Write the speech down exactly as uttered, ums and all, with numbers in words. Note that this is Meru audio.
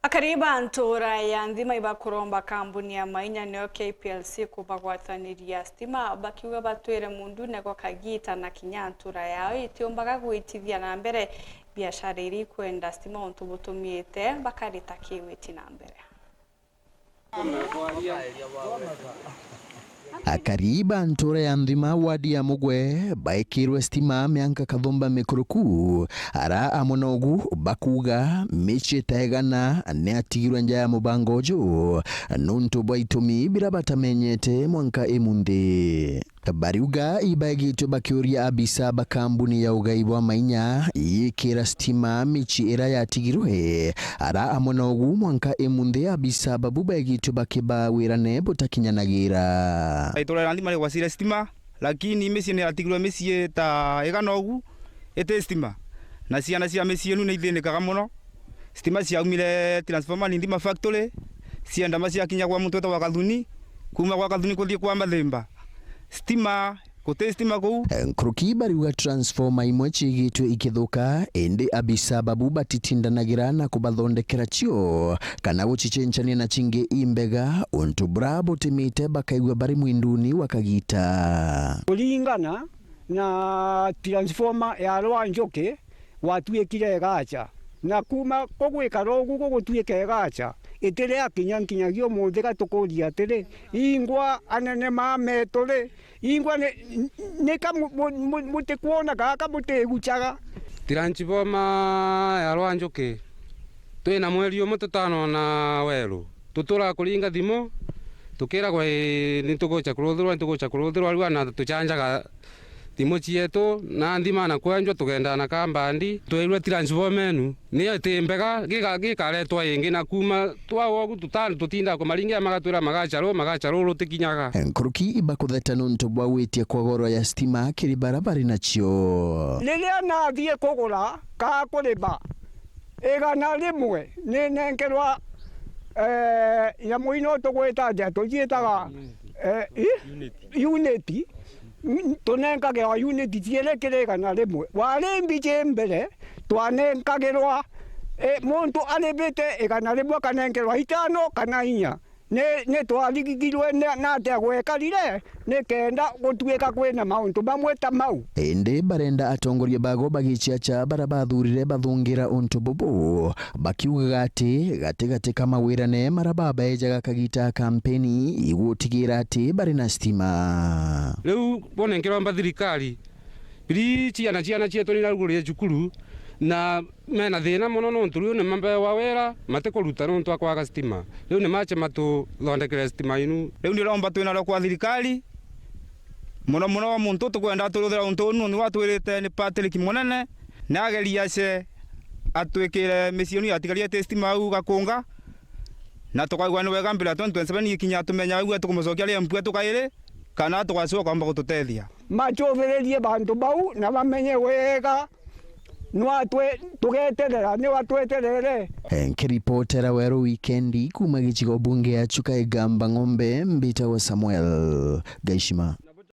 Akari ba ntura ya Nthima ibakuromba kambuni ya Mainya niyo K P L C kubagwataniria stima, bakiuga batwire mundune gwa kagita na kinya ntura yao itiumbaga gwitithia na mbere biashara iria ikwenda stima, untu butumite bakarita kiwiti na mbere. Akari ba ntura ya Nthima, wadi ya Mugwe, baikirwe stima mianka kathumba mikuruku, ara amwe na ugu bakuga mici ta igana ni atigirwe nja ya mubango uju nuntu bwa itumi bira batamenyete mwanka imunthi. Bariuga ibaigitwe bakiuria abisa ba kambuni ya ugai bwa Mainya yikira stima mici ira yatigirwe, ara amwe na ugu mwanka imunthi abisa babu baigitwe bakibawirane butakinyanagira. Itura ria Nthima rigwacire stima, lakini micii ni yatigirwe micii ta igana ugu iti stima, na ciana cia micii inu ni ithinikaga muno. Stima ciaumire transformer ni Nthima factory, cienda ma ciakinya kwa muntu wetagwa Kathuni, kuma kwa Kathuni kuthii kwa Mathimba. Stima, guti stima kuu. Nkuruki bariuga transformer imwe ciigitwe ikithuka, indi abisa babu batitindanagira na kubathondekera cio kana gucicenchania na cingi imbega, untu bura butimite bakaigua bari mwinduni wa kagita. Kuringana na transformer ya Rwanjuki, gwatuikire igacha. Na kuma kugwikara ugu gugutuika igacha, itiri akinya nkinyagia umunthi gatukuria atiri, ingwa anene ma metu ri, ingwa ni, ni ka mu-, mu-, mu-, mutikwona gaka mutiguchaga? Transformer ya Rwanjuki, twina mweri umwe tutanona weru. Tuturaga kuringa thimu, tukiragwa, ii, ni tugucha kuruthirwa, ni tugucha kuruthirwa, riu ana tuchanjaga thimu cietu, na nthima na kwenjwa, tugendaa na kambandi. Twirwe transformer enu niyo iti mbega, gika-, gikaretwa ingi, na kuma twawa ugu tuta-, tutindaa kumaringia, magatwira magacha ruu, magacha ruu rutikinyaga. Nkuruki ibakutheta nuntu bwa gwitia kwa goro ya stima kiri bara bari nacio. Riria nathii kugura ka kuriba, igana rimwe ni nenkerwa, eh, nyamu ino tugwita atia? Tuciitaga, eh, i? Unit. N-, tunenkagirwa unit ciiri kiri igana rimwe. Wari mbiji mbere, twanenkagirwa, eh, muntu aribite igana rimwe akanenkerwa itano kana inya. Ni, ni twarigigirwe ni, na atia gwekarire, nikenda gutuika kwina mauntu mamwe ta mau. Indi barenda atongoria bago bagichiacha bara bathurire bathungira untu bubu, bakiugaga ati gatigati ka mawirane mara babeejaga kagita kampeni igutigira ati bari na stima. Riu bonenkerwa mba thirikari, biri ciana, ciana cietu ni irarugurire cukuru, na mena thina mono nontu riu ni mambewa wira, matikuruta nontu akwaga stima. Riu ni mache matuthondekere stima inu. Riu ndiromba twina rwa kwa thirikari, mono mono muntu tukwenda turuthira untu unu ni watwirite ni Patrick Munene, ni ageria ace atwikire micii inu yatigarite stima au Gakunga, na tukaigua ni wega mbere ya twenty twenty-seven ikinya tumenya au tukumucokia ri M P wetu kairi, kana tugacoka kwamba gututethia. Machuthiririe bantu bau na bamenye wega nwa twe-, tugeterera, ni watweterere. Nkiripotera Weru Wikendi kuma gicigo bunge ya Chuka Igamba Ng'ombe, mbitagwa Samuel Gaishima.